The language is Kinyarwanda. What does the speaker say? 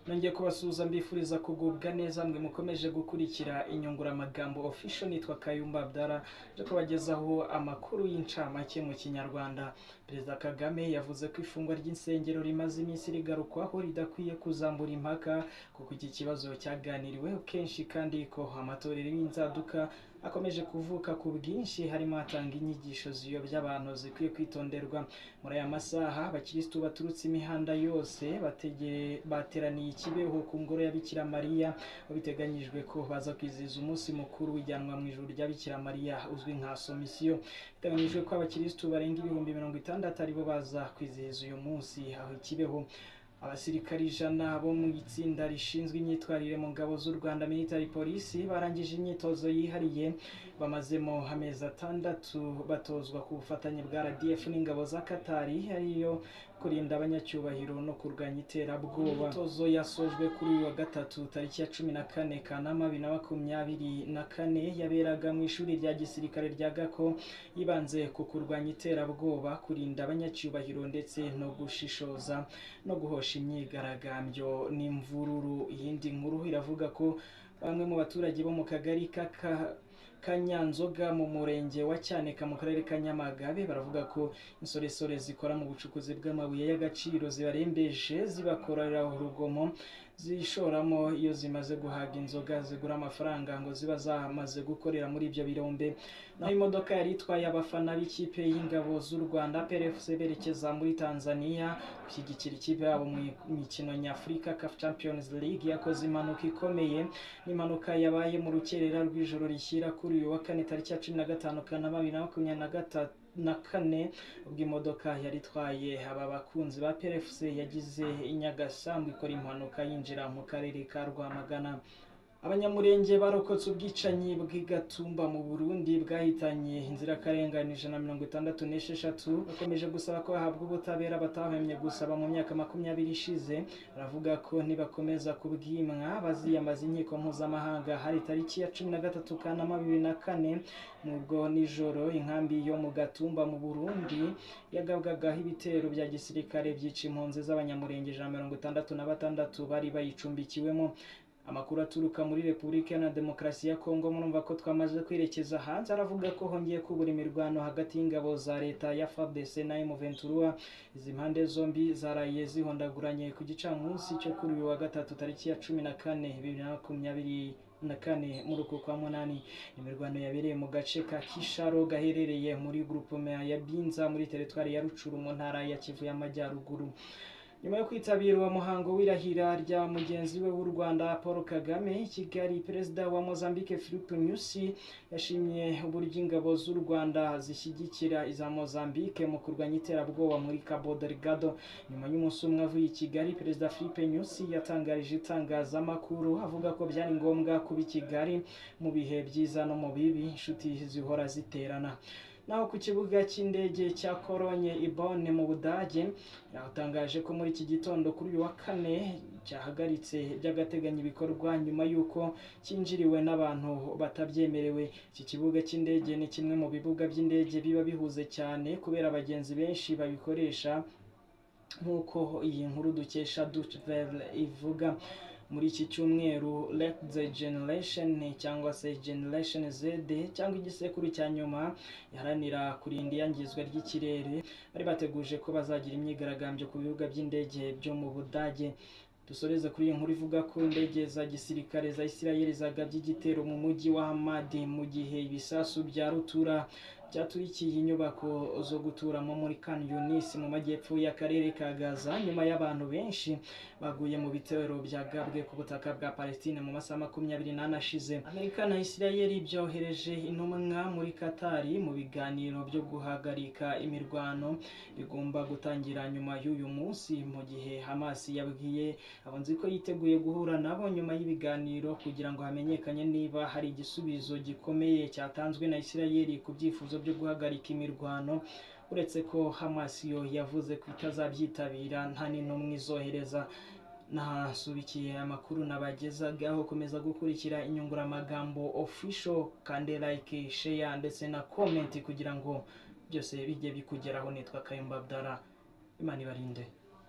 Nongeye kubasuhuza mbifuriza kugubwa neza mwe mukomeje gukurikira Inyunguramagambo Official. Nitwa Kayumba Abdara, nje kubagezaho amakuru y'incamake mu Kinyarwanda. Perezida Kagame yavuze ko ifungwa ry'insengero rimaze iminsi rigarukwaho ridakwiye kuzambura impaka, kuko iki kibazo cyaganiriweho kenshi, kandi ko amatorero y'inzaduka akomeje kuvuka ku bwinshi, harimo atanga inyigisho ziyobya abantu zikwiye kwitonderwa. Muri aya masaha abakirisitu baturutse imihanda yose bateraniye i Kibeho ku ngoro ya Bikira Mariya, aho biteganyijwe ko baza kwizihiza umunsi mukuru w'ijyanwa mu ijuru rya Bikira Mariya uzwi nka Somisiyo. Biteganyijwe ko abakirisitu barenga 60,000 aribo baza kwizihiza uyu munsi aho i Kibeho. Abasirikari 100 bo mu itsinda rishinzwe imyitwarire mu ngabo z'u Rwanda, Military Police, barangije imyitozo yihariye bamazemo amezi 6 batozwa ku bufatanye bwa RDF n'ingabo za Katari, ariyo kurinda abanyacyubahiro no kurwanya iterabwoba. Imyitozo yasojwe kuri uyu wa gatatu tariki ya 14 Kanama 2024, yaberaga mu ishuri rya gisirikare rya Gako, yibanze ku kurwanya iterabwoba, kurinda abanyacyubahiro ndetse no gushishoza no guhosha imyigaragambyo n'imvururu. Iyindi nkuru iravuga ko bamwe mu baturage bo mu kagari Kanyanzoga mu murenge wa Cyanika mu karere ka Nyamagabe baravuga ko insoresore zikora mu bucukuzi bw'amabuye y'agaciro zibarembeje, zibakorera urugomo, zishoramo iyo zimaze guhaga inzoga zigura amafaranga ngo ziba zamaze gukorera muri ibyo birombe. Naho imodoka yari itwaye abafana b'ikipe y'ingabo z'u Rwanda PRFC berekeza muri Tanzania gushyigikira ikipe yabo mu mikino nyafurika CAF Champions League yakoze impanuka ikomeye. N'impanuka yabaye mu rukerera rw'ijoro rishyira kuri uyu wa kane tariki ya 15 Kanama 2024, ubwo imodoka yari itwaye aba bakunzi ba PRFC yagize inyagasambu ikora impanuka yinjira mu karere ka Rwamagana. Abanyamurenge barokotse ubwicanyi bw'igatumba mu Burundi bwahitanye inzirakarengane 166 bakomeje gusaba ko bahabwa ubutabera batahwemye gusaba mu myaka 20 ishize. Baravuga ko nibakomeza kubwimwa baziyambaza inkiko mpuzamahanga. Hari tariki ya 13 Kanama 2004, nubwo nijoro inkambi yo mu Gatumba mu Burundi yagabwagaho ibitero bya gisirikare byica impunzi z'abanyamurenge 166 bari bayicumbikiwemo. Amakuru aturuka muri Repubulika Iharanira Demokarasi ya Kongo, murumva ko twamaze kwerekeza hanze, aravuga ko hongeye kubura imirwano hagati y'ingabo za leta ya FARDC na M23. Izi mpande zombi zaraye zihondaguranye ku gicamunsi cyo kuri uyu wa gatatu tariki ya 14 2024 muri uku kwa munani. Imirwano yabereye mu gace ka Kisharo gaherereye muri groupement ya Binza muri teritwari ya Rucuru mu ntara ya Kivu y'Amajyaruguru. Nyuma yo kwitabira uwo muhango w'irahira rya mugenzi we w'u Rwanda Paul Kagame i Kigali, Perezida wa Mozambique Philippe Nyusi yashimye uburyo ingabo z'u Rwanda zishyigikira iza Mozambique mu kurwanya iterabwoba muri Cabo Delgado. Nyuma y'umunsi umwe avuye i Kigali, Perezida Philippe Nyusi yatangarije itangazamakuru avuga ko byari ngombwa kuba i Kigali mu bihe byiza no mu bibi, inshuti zihora ziterana. Naho ku kibuga cy'indege cya Cologne i Bonn mu Budage, yatangaje ko muri iki gitondo kuri uyu wa kane cyahagaritse by'agateganyo ibikorwa nyuma y'uko cyinjiriwe n'abantu batabyemerewe. Iki kibuga cy'indege ni kimwe mu bibuga by'indege biba bihuze cyane kubera abagenzi benshi babikoresha, nk'uko iyi nkuru dukesha Deutsche Welle ivuga. Muri iki cyumweru Let the Generation cyangwa se Generation Z cyangwa igisekuru cya nyuma iharanira kurinda iyangizwa ry'ikirere bari bateguje ko bazagira imyigaragambyo ku bibuga by'indege byo mu Budage. Dusoreze kuri iyi nkuru ivuga ko indege za gisirikare za Isirayeli zagabye igitero mu mujyi wa Hamadi mu gihe ibisasu bya rutura byaturikiye inyubako zo guturamo muri Khan Yunis mu majyepfo y'akarere ka Gaza, nyuma y'abantu benshi baguye mu bitero byagabwe ku butaka bwa Palestine mu masaha 24 ashize. Amerika na Isirayeli byohereje intumwa muri Katari mu biganiro byo guhagarika imirwano bigomba gutangira nyuma y'uyu munsi, mu gihe Hamas yabwiye abunzi ko yiteguye guhura nabo nyuma y'ibiganiro kugira ngo hamenyekane niba hari igisubizo gikomeye cyatanzwe na Isirayeli ku byifuzo byo guhagarika imirwano, uretse ko Hamas yo yavuze ko itazabyitabira nta n'intumwa izohereza. Nahasubikiye amakuru nabagezagaho. Komeza gukurikira Inyunguramagambo Official, kandi like, share ndetse na comment kugira ngo byose bijye bikugeraho. Nitwa Kayumba Abdara, Imana ibarinde.